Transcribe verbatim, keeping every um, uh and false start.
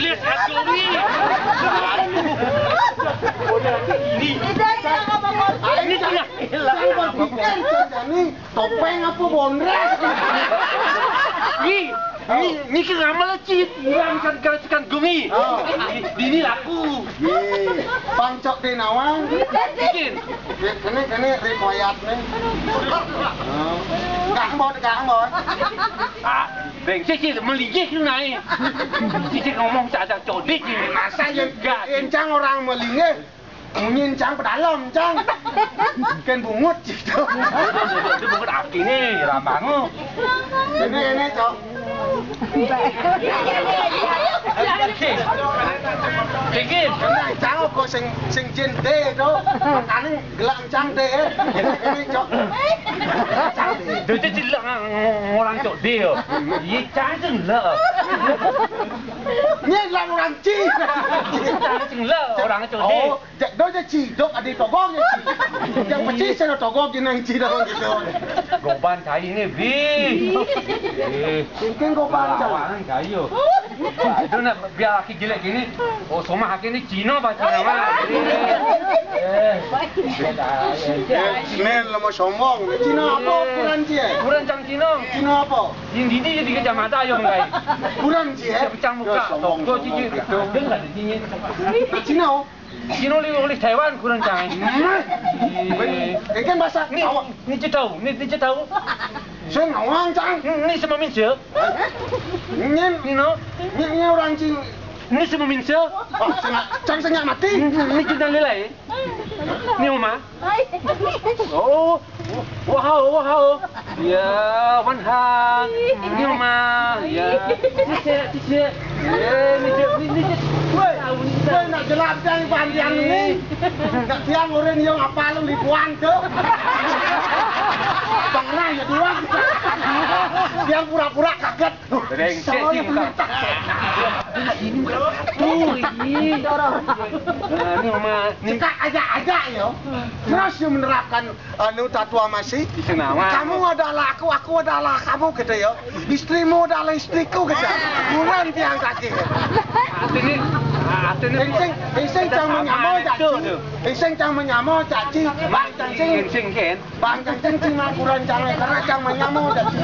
Lihat aku ni. Ini, ini tengah. Saya berpikir, Cang, ini topeng apa bondres? Ni, ni, ni kenapa lah, Cit? Hilang kan, kan, kan gumi. Oh. Di, di ni laku. Ye. Pangcok di nawang. Bikin. Ye, kene, kene riwayat ni. Oh. Kang Bot, Kang Bot. Ah, beng, Cit, Cit, melinggih tu naik. Cit, Cit ngomong tak ada codik ni. Masa yang Enggak. Encang orang melinggih? Munyi encang pedalem, encang. Kan bungut gitu. Itu bungut aki ni, rambangu. Ini, ini, Cok. Dikit. Encang kok sing, sing jin de tu. Anu gelak encang de. Ini, Cok. Encang de. Dia tu jelek orang cok dia. Iya, cang jelek. Ni gelak orang ci. Cang jelek orang cok dia. Oh. Jak do je ci, dok adi togog je ci. Yang peci sana togog je nang ci dah gitu. Goban cai ni, Bi. Eh. Mungkin goban cai. Lawan cai yo. Itu nak biar laki jelek gini. Oh, somah laki ni Cina bah Cina mah. Eh. Ni lama sombong. Cina apa ukuran ci? Ukuran cang Cina. Cina apa? Yang di di di kecamatan yo mengkai. Ukuran ci eh. Cang muka. Toko ci. Dengar di sini. Cina. Cina oleh, oleh Taiwan kurang cai. Hmm. Ini kan bahasa ni, awak. Ni cetau, ni, ni cetau. Saya ngawang cang. Ni semua minsa. Ni, ni no. Ni, ni orang Cina. Ni semua minsa. Oh, sengak, cang sengak mati. Ni, ni kita lelai. Ni rumah. Oh, wahau, wahau. Ya, wan ha. Ni ma. Ya. Cicit, cicit. Eh, ni cicit, ni, ni cicit. Woi, woi, nak jelap jang panjang ni. Nak tiang orang yang apa lu libuan tu. Bang Rai ya dua. Yang pura-pura kaget. Brengsek sih muka. Tuh, ini. Nah, ini rumah. Ni. Cekak ajak-ajak ya. Terus dia menerapkan anu tatua masih. Di sana, Wan. Kamu adalah aku, aku adalah kamu gitu ya. Istrimu adalah istriku gitu. Bulan tiang kaki. Artinya, artinya. Ising, ising cang menyamo caci. Ising cang menyamo caci. Bang cang sing. Ising kan. Bang cang sing cuma kurang cang karena cang menyamo caci.